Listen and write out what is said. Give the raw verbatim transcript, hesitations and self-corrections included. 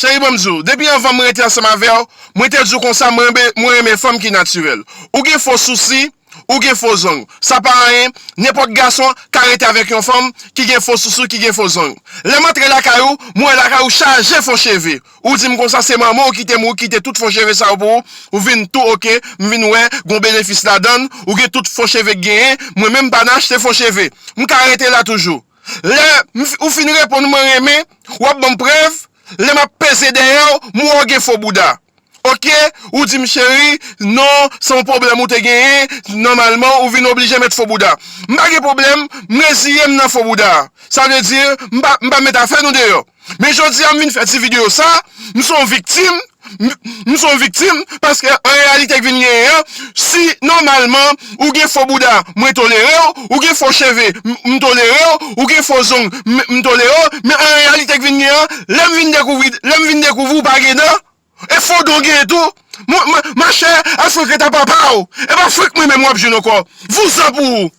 Cheri, ban m di w, depi anvan mwen rete ansanm avè w, mwen te di w konsa, mwen renmen, mwen renmen fanm ki natirèl. Ou gen fo sousi, ou gen fo zong. Sa pa anyen, nenpòt gason ka rete avèk yon fanm ki gen fo sousi, ki gen fo zong. Lè m antre lakay ou, mwen wè lakay ou chaje fo cheve. Ou di m konsa se manman w ki te mouri, ki te tout fo cheve sa yo pou ou. Ou vin tou oke, m vin wè gon benefis ladan l, ou gen tout fo cheve k genyen, mwen menm m pa nan achte fo cheve. M ka rete la toujou. Lè m fi- ou fin reponn mwen renmen, w ap ban m prèv, lè m ap peze dèyè w, m wè w gen fo bouda. Oke, ou di m cheri, non, se yon pwoblèm ou te genyen, nòmalman ou vin oblije met fo bouda. M pa gen pwoblèm, m reziye m nan fo bouda. Sa vle di, m pa, m pa met afè nou deyò. Men jodi a m vin fè ti videyo sa, m se yon viktim, m, m se yon viktim, paske an reyalite k vin genyen an, si nòmalman ou gen fo bouda, mwen tolere w, ou gen fo cheve, m, m tolere w, ou gen fo zong, m, m tolere w, men an reyalite k vin genyen an, lè m vin dekouvri, lè m vin dekouvri w pa gen dan, e fo dan w genyen tou. Mwen, mwen, machè, al frik reta papa w. E pa frik mwen menm w ap jwenn ankò. Vouzan pou ou.